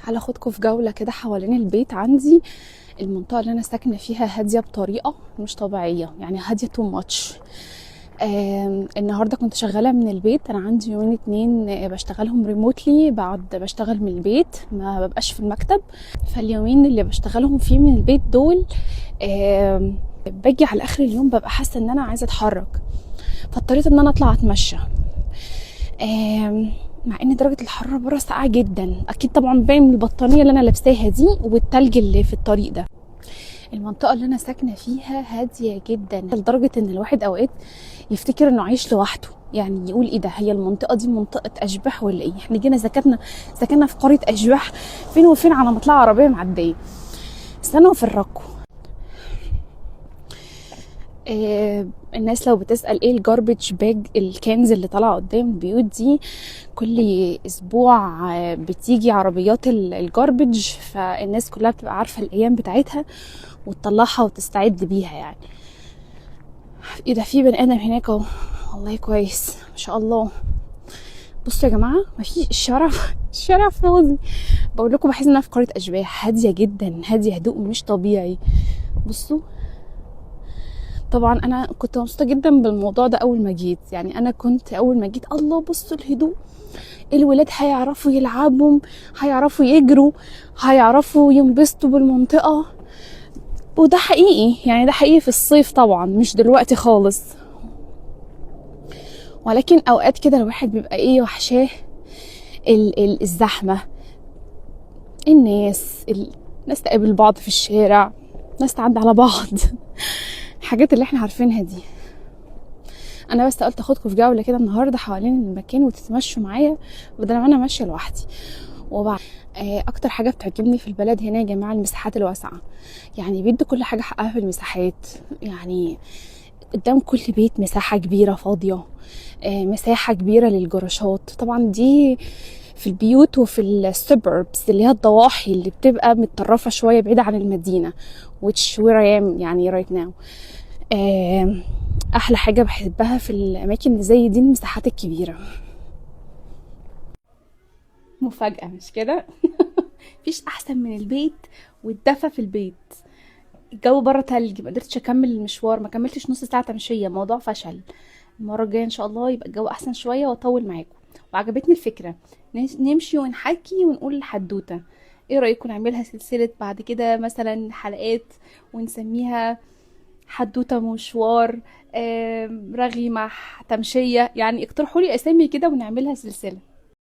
تعالى اخدكم في جولة كده حوالين البيت عندي. المنطقة اللي انا ساكنة فيها هادية بطريقة مش طبيعية، يعني هادية too much. النهارده كنت شغالة من البيت. انا عندي يومين اتنين بشتغلهم remotely، بعد بشتغل من البيت ما ببقاش في المكتب. فاليومين اللي بشتغلهم فيه من البيت دول باجي على اخر اليوم ببقى حاسه ان انا عايزه اتحرك، فاضطريت ان انا اطلع اتمشى. مع ان درجه الحرارة بره ساقعه جدا، اكيد طبعا باين من البطانيه اللي انا لابساها دي والتلج اللي في الطريق ده. المنطقة اللي انا ساكنة فيها هادية جدا لدرجة ان الواحد اوقات يفتكر انه عايش لوحده، يعني يقول ايه ده، هي المنطقة دي منطقة اشباح ولا ايه؟ احنا جينا سكننا في قرية اشباح، فين وفين على ما تطلع عربية معديه. استنوا افرجكم. الناس لو بتسأل ايه ال garbage bag، ال cans اللي طالعه قدام البيوت دي، كل اسبوع بتيجي عربيات ال garbage، فالناس كلها بتبقى عارفه الايام بتاعتها وتطلعها وتستعد بيها. يعني ايه ده، في بني ادم هناك اهو، والله كويس ما شاء الله. بصوا يا جماعة، ما في الشارع، الشارع فاضي. بقول لكم بحس ان انا في قرية اشباح، هادية جدا، هادية هدوء مش طبيعي. بصوا طبعا انا كنت مبسوطة جدا بالموضوع ده اول ما جيت، يعني انا كنت اول ما جيت الله بصوا الهدوء، الولاد هيعرفوا يلعبوا، هيعرفوا يجروا، هيعرفوا ينبسطوا بالمنطقه. وده حقيقي، يعني ده حقيقي في الصيف طبعا، مش دلوقتي خالص. ولكن اوقات كده الواحد بيبقى ايه وحشاه الزحمه، الناس، الناس تقابل بعض في الشارع، ناس تعدي على بعض، الحاجات اللي احنا عارفينها دي. انا بس قلت اخدكم في جولة كده النهارده حوالين المكان وتتمشوا معايا بدل ما انا ماشية لوحدي. وبعد اكتر حاجة بتعجبني في البلد هنا يا جماعة المساحات الواسعه، يعني بيدوا كل حاجة حقها في المساحات. يعني قدام كل بيت مساحة كبيرة فاضيه، مساحة كبيرة للجراشات. طبعا دي في البيوت وفي ال suburbs اللي هي الضواحي اللي بتبقى متطرفة شوية بعيدة عن المدينه، which where I am يعني right now. احلى حاجة بحبها في الاماكن اللي زي دي المساحات الكبيره. مفاجاة مش كده؟ مفيش احسن من البيت والدفى في البيت. الجو بره تلج، ما قدرتش اكمل المشوار، ما كملتش نص ساعة تمشيه، الموضوع فشل. المرة الجاية ان شاء الله يبقى الجو احسن شوية واطول معاكم. وعجبتني الفكرة نمشي ونحكي ونقول الحدوته. ايه رايكم نعملها سلسلة بعد كده مثلا حلقات ونسميها حدوتة مشوار، رغي مع تمشيه؟ يعني اقترحوا لي اسامي كده ونعملها سلسله.